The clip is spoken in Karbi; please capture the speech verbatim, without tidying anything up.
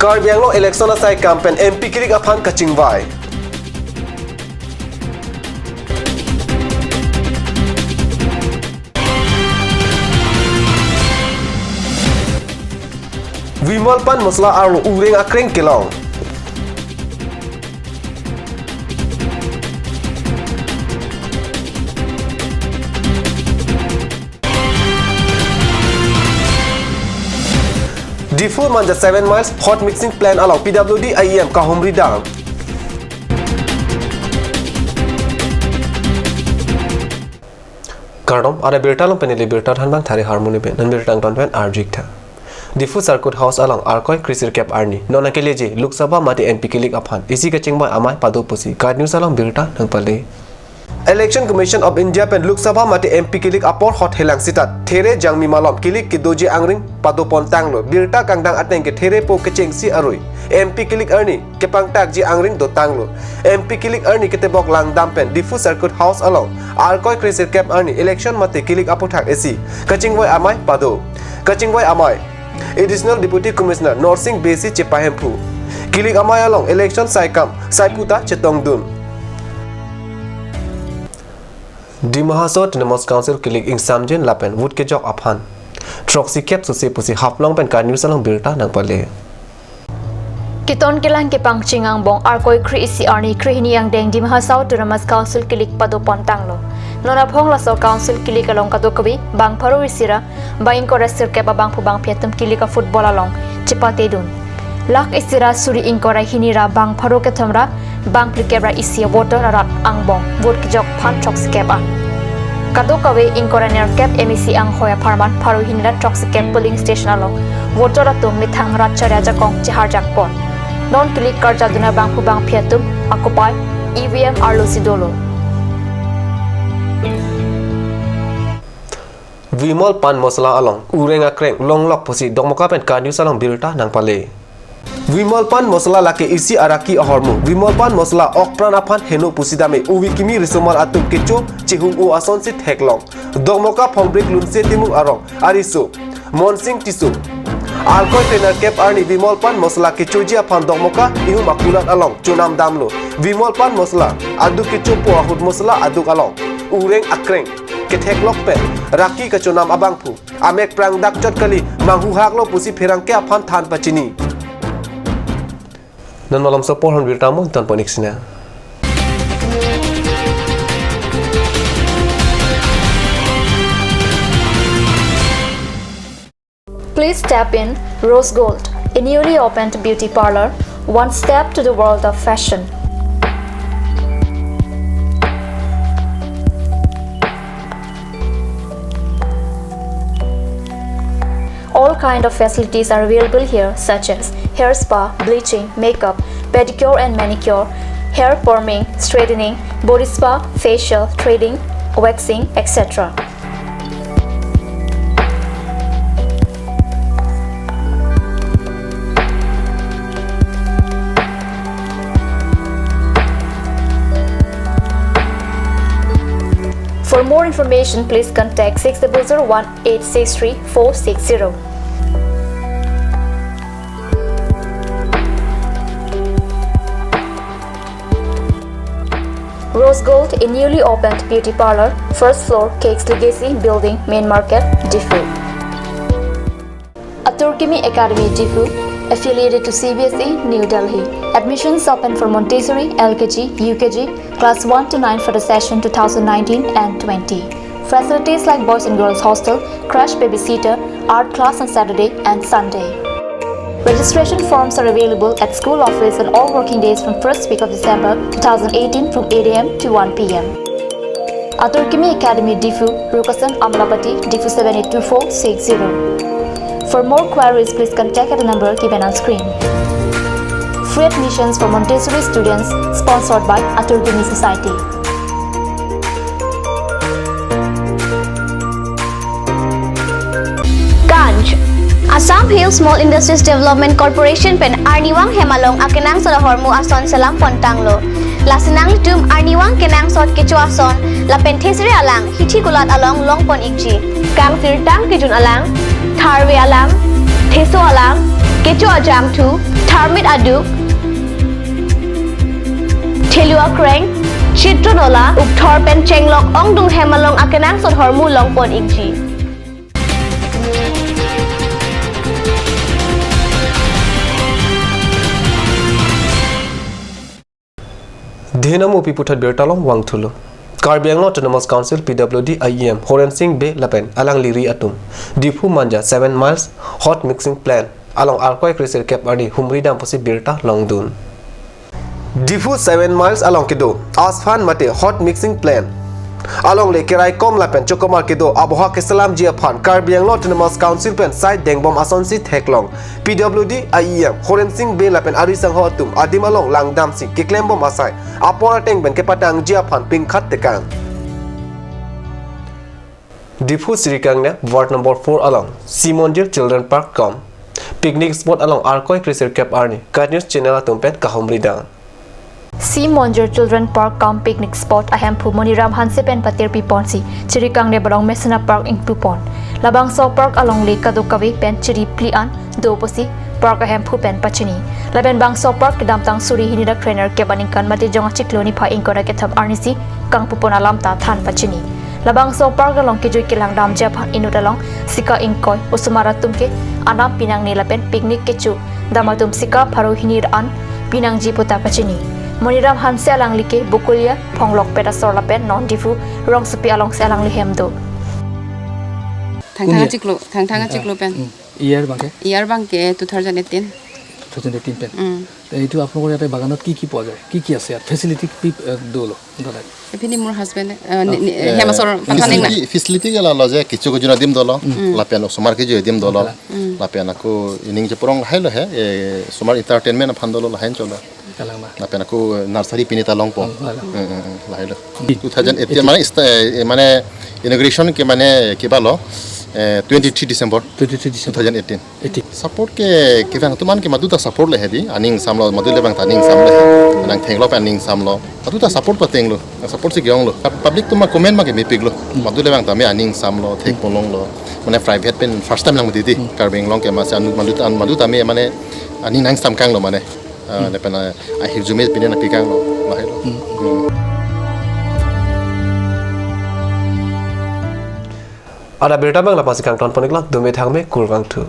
Karbi Anglong election asai kam pen M P kilik aphan kachingvai. Vimol Pan Masala arlo ureng akreng kelong. Diphu Manja seven Miles hot mixing plant along P W D E M kahumri dam. Kardom, ada birta along pen neli birta thanbang Thari Harmoni pen, non birta angton pen arjik tha. Diphu Circuit House along Arkoi kre-sirkep arni non akeleji Lok Sabha mate M P kilik aphan isi kachingvai amei pado pusi KAT News along birta nangpale. Election Commission of India pen Lok Sabha mate M P kilik apor hot helang seta there jangmi malom kilik kedoji angring pado pon tanglo. Birta kangdang ateng ke there po kechengsi arui M P kilik arni kepangtakji angring do tanglo. M P kilik arni ketebok langdam pen Diphu Circuit House along Arkoi kre-sirkep arni election mate kilik aputhak isi kachingvai amei pado. Kachingvai amei Additional Deputy Commissioner Norsing Bey si chepahemphu. Kilik amei along election saikam saiphu ta chetongdun. Dima Hasao Autonomous Council kilik ingsamjin lapen vote kejok aphan throksikep suse pusi Haflong pen KAT News along birta nangpale. Keton kelang kepangcheng angbong Arkoi kre-isi arni krehini angdeng Dima Hasao Autonomous Council kilik pado pon tanglo. Non aphong laso council kilik along kadokave bang pharo isi ra bang ingkoi ra sirkep abangphu bangphi atum kilik a-football along chepatedun. Lakh isi ra suri ingkoi ra hini ra bang pharo kethom ra bang phlikep ra isi voter arat angbong vote kejok aphan throksikep an. Kadokave ingkoi ra nerkep M A C anghoi apharman pharo hini ra throksikep polling station along voter atum methang rat chari ajakong cheharjak pon. Non kilik karjadun abangphu bangphi atum akopai E V M arlo si dolo. Vimol Pan Masala along ureng akreng longlok pusi Dokmoka pen KAT News along birta nangpale. Vimol Pan Masala lake isi araki ahormu. Vimol Pan Masala okpran aphan heno pusi dame uvi kimi risomar atum kecho chehung-o asonsi theklong. Dokmoka Phongbrik Lunse Timung arong ariso Monsing Tisso Arkoi kre-nerkep arni Vimol Pan Masala kechoji aphan Dokmoka ihum akulat along chonam damlo. Vimol Pan Masala aduk kechopo ahut masala aduk along ureng akreng ketheklok pen raki kachonam abangphu amek prangdak chot kali manghuhaklo pusi pherangke aphan than pachini. Non malomso apor hon birta mo ton ponik sina. Please step in Rose Gold, a newly opened beauty parlor, one step to the world of fashion. All kind of facilities are available here, such as hair spa, bleaching, makeup, pedicure and manicure, hair perming, straightening, body spa, facial, threading, waxing, et cetera. For more information, please contact six double zero one eight six three four six zero. Rose Gold, a newly opened beauty parlor, first floor, Cakes Legacy Building, Main Market, Diphu. Atur Kimi Academy, Diphu, affiliated to C B S E, New Delhi. Admissions open for Montessori, L K G, U K G, class one to nine for the session two thousand nineteen and twenty. Facilities like boys and girls hostel, crash babysitter, art class on Saturday and Sunday. Registration forms are available at school office on all working days from first week of December two thousand eighteen from eight A M to one P M. Atur Kimi Academy, Diphu, Rukasan Amlapati, Diphu seven eight two four six zero. For more queries, please contact at the number given on screen. Free admissions for Montessori students, sponsored by Atur Kimi Society. Ganj. Assam Hill Small Industries Development Corporation pen arnivang hem along akenangsot ahormu ason selam pon tanglo. Lasi nanglitum arnivang kenangsot kecho ason lapen thesere alang hithi kulat along long pon ikji. Kangsirtang kejun alang, tharve alang, theso alang, kecho ajangthu, tharmit aduk, thelu akreng, chitro nola, ukthor pen chenglok ongdung hem along akenangsot ahormu longpon ikji. Dhenam upi puthot birta along vangthulo. Karbi Anglong Autonomous Council P W D a E M Horen Sing Bey lapen alangli ri atum Diphu Manja seven miles hot mixing plant along Arkoi kre sirkep arni humri dam pusi birta longdun. Diphu seven miles along kedo Asfan mate hot mixing plant along le keraikom lapen chokomar kedo aboha keselamji aphan Karbi Anglong Autonomous Council pen sai dengbom asonsi theklong P W D a E M Horen Sing Bey lapen ari sangho atum adim along langdamsi keklembom asai apor ateng pen kepatangji aphan pingkhat tekang. Diphu Sirikangnek Ward number four along Simonjir Children Park cum picnic spot along Arkoi kre sirkep arni Kat News Channel atum pen kahumri dam. Simonjir Children Park cum picnic spot ahemphu Moniram Hanse pen patirpi ponsi Chirikangnek along Mesena Park ingpu pon. Labangso park along le kadokave pen chiri phli an do pusi park ahemphu pen pachini. Lapen bangso park kedamtang suri hini ra krenerkep aningkan mate jong achiklo niphai ingkoi ra kethom arnisi kangpu pon alam ta than pachini. Labangso park along kejui kelang damji aphan inut along sika ingkoi osomar atum ke anam pinangne lapen picnic kecho dam atum sika pharo hini ra an pinangji puta pachini. Moniram Hanse alangli ke Bokolia Phonglokpet asor lapen non Diphu rongsopi alongsi alangli hem do. Thangthang কোন year? Achiklo, thangthang achiklo pen. Um, year বাংকে? Year বাংকে two thousand eighteen. Two thousand eighteen পেন। Um. তে এইটো আপোনালোকৰ ইয়াতে বাগানত কি কি পোৱা যায়? কি কি আছে ইয়াত? ফেচিলিটি কি, এ, dolo? Dadak. Ephini mur husband, eh, ni, ni, eh, Hemasor, eh, Pathaning na. Facility, facility ke lalo je kecho kejun adim dolo, lapen osomar kejui adim dolo, lapen ako ining je porong lahai lo he, eh, osomar entertainment aphan dolo lahai cholo. Kalang ma. Lapen ako nursery pini ta longpo. Hmm, kalang. Hmm, hmm, hmm, lahai lo. Hmm. Two thousand eighteen mane ista-, eh, mane inauguration ke mane kiba lo, eh, twenty-three December. Twenty-three December. Two thousand eighteen. Eighteen. Support ke kevang atum an ke madu ta support le hedi, aning samlo, madu le bang ta aning samlo he. Nang thenglo pen aning samlo. Madu ta support patenglo, support si ke-onglo. Public atum ma comment ma ke mepiklo. Madu le bang ta me aning samlo, thek ponlonglo. Mane private pen first time lang mati di. Karbi Anglong ke masi anu madu ta, madu ta me mane aning nang samkanglo mane. Ah, lapen, ah, ahirjume pine nangpikanglo, lahai lo. Hmm. Ada birta abang la-ansi kangton pon iklo, dome thangme kurvangthu.